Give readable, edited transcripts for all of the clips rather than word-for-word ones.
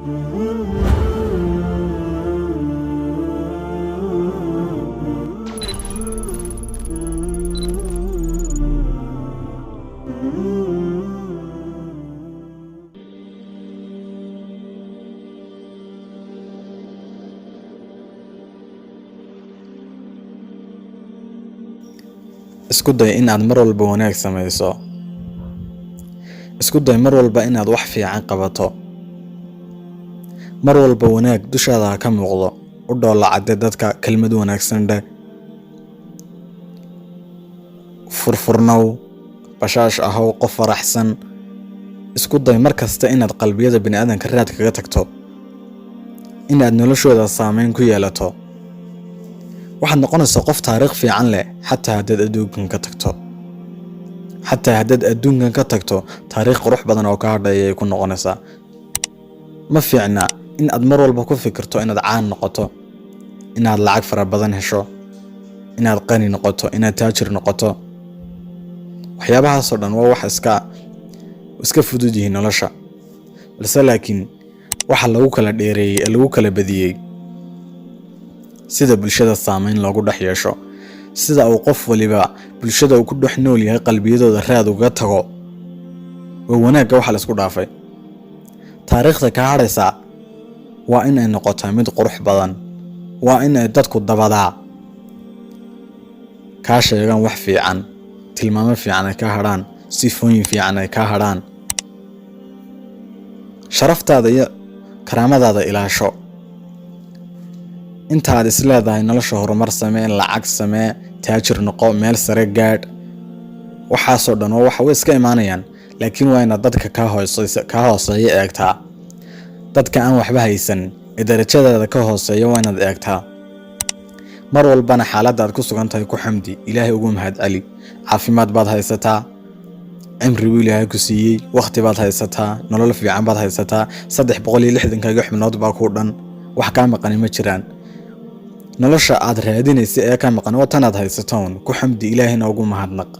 Isku day in aad mar walba wanaag samayso. Isku day mar walba inaad wax fiican qabato. Mar walba wanaag dushaada ha ka muuqdo. U dhoolla cadde dadka, kelmad wanaagsan dheh. Furfurnow, bashaash ahow, qof faraxsan. Isku day mar kasta inaad qalbiyada bini'aadanka raad kaga tagto, inaad noloshooda saameyn ku yeelato. Waxaad noqonaysaa qof taariikh fiican leh xataa haddaad adduunkan ka tagto. Xataa haddaad adduunkan ka tagto, taariikh qurux badan oo ka hadhay ayay ku noqonaysaa. Ma fiicna in aad mar walba ku fikirto inaad caan noqoto, inaad lacag fara badan hesho, inaad qani noqoto, inaad taajir noqoto. Waxyaabahaasoo dhan waa wax iska fudud yihiin nolosha, balse laakiin waxa lagu kala dheereeyey ee lagu kala badiyey sida bulshada saameyn loogu dhex yeesho, sida uu qof waliba bulshada uu ku dhex nool yahay qalbiyadooda raad uga tago, waa wanaagga waxa la isku dhaafay. Taariikhda kaa hadhaysaa waa in ay noqotaa mid qurux badan, waa in ay dadku dabadaa kaa sheegaan wax fiican, tilmaamo fiican ay kaa hadhaan, sifooyin fiican ay kaa hadhaan. Sharaftaada iyo karaamadaada ilaasho. Intaad is leedahay nolosha horumar samee, lacag samee, taajir noqo, meel sare gaadh, waxaasoo dhan waa waxa way iska imaanayaan, laakiin waa inaad dadka kaa hooseeya eegtaa. Dadka aan waxba haysan ee darajadaada ka hooseeya waa inaad eegtaa. Mar walbana xaaladda aad ku sugan tahay ku xamdi, Ilaahay ugu mahad celi. Caafimaad baad haysataa, cimri buu Ilaahay ku siiyey, wakhti baad haysataa, nolol fiican baad haysataa, 360kaaga xubnood baa kuu dhan, wax kaa maqani ma jiraan. Nolosha aad raadinaysa ee ka maqan waa tanaad haysatoon. Ku xamdi, Ilaahayna ugu mahadnaq.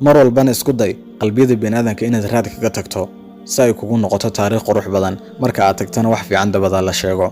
Mar walbana isku day qalbiyada biniaadanka inaad raad kaga tagto, si ay kugu noqoto taariikh qurux badan. Marka aad tagtana wax fiican dabadaa la sheego.